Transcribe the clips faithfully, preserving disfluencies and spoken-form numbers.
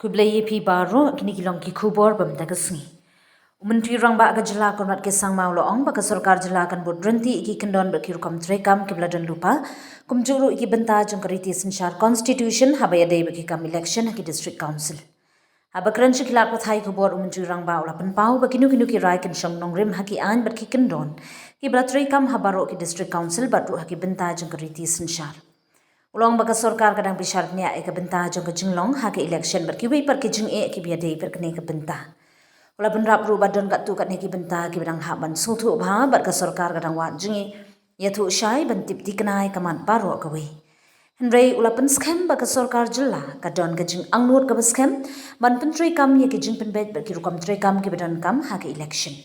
Khublei ïa phi baroh, kine ki long ki khubor ba mynta ka sngi. U Myntri Rangbah ka jylla Conrad K Sangma u la ong ba ka sorkar jylla kan bud ryntih ïa ki kyndon bad ki rukom treikam kiba la don lypa, kumjuh ruh ïa ki bynta jong ka riti synshar constitution haba ïadei bad ki kam election ha ki district council. Haba kren sha ki lad pathai khubor u Myntri Rangbah u la pynpaw ba kino kino ki rai kynshong nongrim ha ki aiñ bad ki kyndon kiba la treikam ha baroh ki district council bad ruh ha ki bynta jong ka riti synshar. U la ong ba ka sorkar ka dang bishar bniah ïa ka bynta jong ka jinglong ha ka election bad kiwei pat ki jingeh kiba ïadei bad kane ka bynta. U la bynrap ruh ba don katto katne ki bynta kiba dang hap ban sngewthuh bha bad ka sorkar ka dang wad jingïathuh shai ban tip thikna ïa ka mat baroh kawei. Hynrei u la pynskhem ba ka sorkar jylla ka don ka jingangnud kaba skhem ban pyntreikam ïa ki jingpynbeit bad ki rukom treikam kiba donkam ha ka election.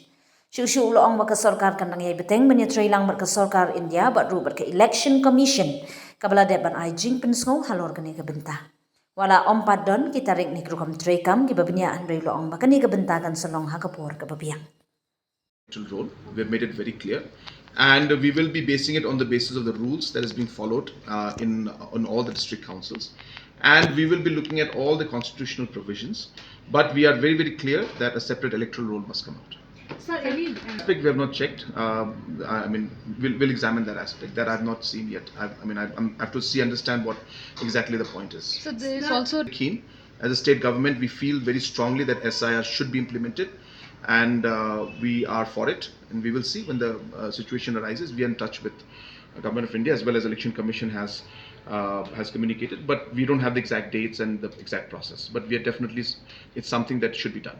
Shuh shuh u la ong ba ka sorkar kan dang ïai bteng ban ïatreilang bad ka sorkar India bad ruh bad ka Election Commission kaba la dep ban ai jingpynsngew halor kane ka bynta. Wat la ym pat don ki tarik ne ki rukom treikam kiba bniah, hynrei u la ong ba kane ka bynta kan sa long ha ka por kaba biang. Role. We have made it very clear. And we will be basing it on the basis of the rules that is being followed uh, in on all the district councils. And we will be looking at all the constitutional provisions. But we are very, very clear that a separate electoral roll must come out. Sir, any Aspect we have not checked. Uh, I mean, we'll, we'll examine that aspect that I've not seen yet. I've, I mean, I've, I'm- I have to see, understand what exactly the point is. So there is Sir- also Keen. As a state government, we feel very strongly that S I R should be implemented, and uh, we are for it. And we will see when the uh, situation arises. We are in touch with the government of India as well as Election Commission has uh, has communicated, but we don't have the exact dates and the exact process. But we are definitely, it's something that should be done.